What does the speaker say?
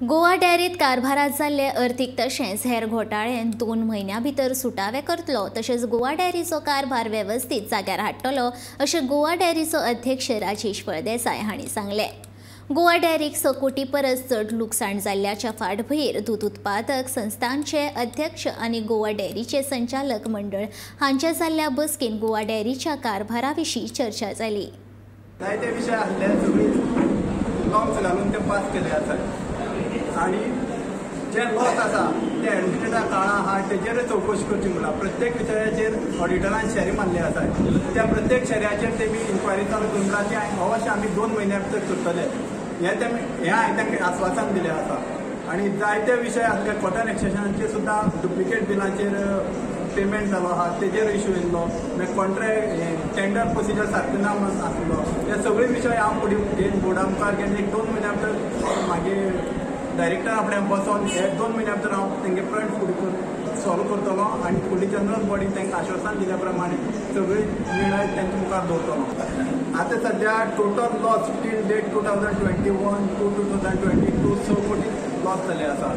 गोवा डेअरीत कारभारात जाल्ले अर्थीक तशेंच हेर घोटाळे 2 म्हयन्यां भितर सुटावे करतलो तशेंच गोवा डेअरीचो कारभार वेवस्थीत जाग्यार हाडटलो अशें गोवा डेअरीचो अध्यक्ष राजेश फळदेसाय हांणी सांगलें। गोवा डेअरीक 6 कोटी परस चड लुकसाण जाल्ल्याच्या फाटभुंयेर दूद उत्पादक संस्थांचे अध्यक्ष आनी गोवा डेअरीचे संचालक मंडळ हांच्या जाल्ल्या बसकेन गोवा डेअरीच्या कारभारा विशीं चर्चा जाली। जायते विशय आसले सगळी नॉर्म्स घालून ते पास केले आसात आणि जे लॉस आसा ते ॲडमिनिस्ट्रेटा काळा आहा तेजेर चवकशी करची म्हणला प्रत्येक विशयाचेर ऑडिटरान शेरी मारले आसा त्या प्रत्येक शेऱ्याचेर तेमी इन्क्वायरी चालू करून म्हणला ती अवश्य आमी 2 म्हयन्या भितर करतले हें तेमी हें हांवें तांकां आस्वासन दिलें आसा। आनी जायते विशय आसले कॉटन एक्सटेंशनाचेर सुद्दां डुप्लिकेट बिलाचेर पेमेंट जालो आहा तेजेर इशू येयल्लो, मागीर कॉन्ट्रॅक्ट टेंडर प्रोसिजर सारकें ना म्हणून आसलो, हे सगळे विशय हांव फुडें घेवन बोर्डा मुखार घेवन 1-2 म्हयन्या भितर मागीर डायरेक्टर आपल्या बसोन हे 2 म्हयन्या भितर हांव तेंगे प्रण फुडें करून सॉल्व करतलो आनी फुडली जनरल बॉडी तांकां आश्वासन दिल्या प्रमाणे सगळे निर्णय तेंच्या मुखार दवरतलो। आतां सद्या total loss till date 2021 to 2022 6 कोटी लॉस जाल्ले आसा।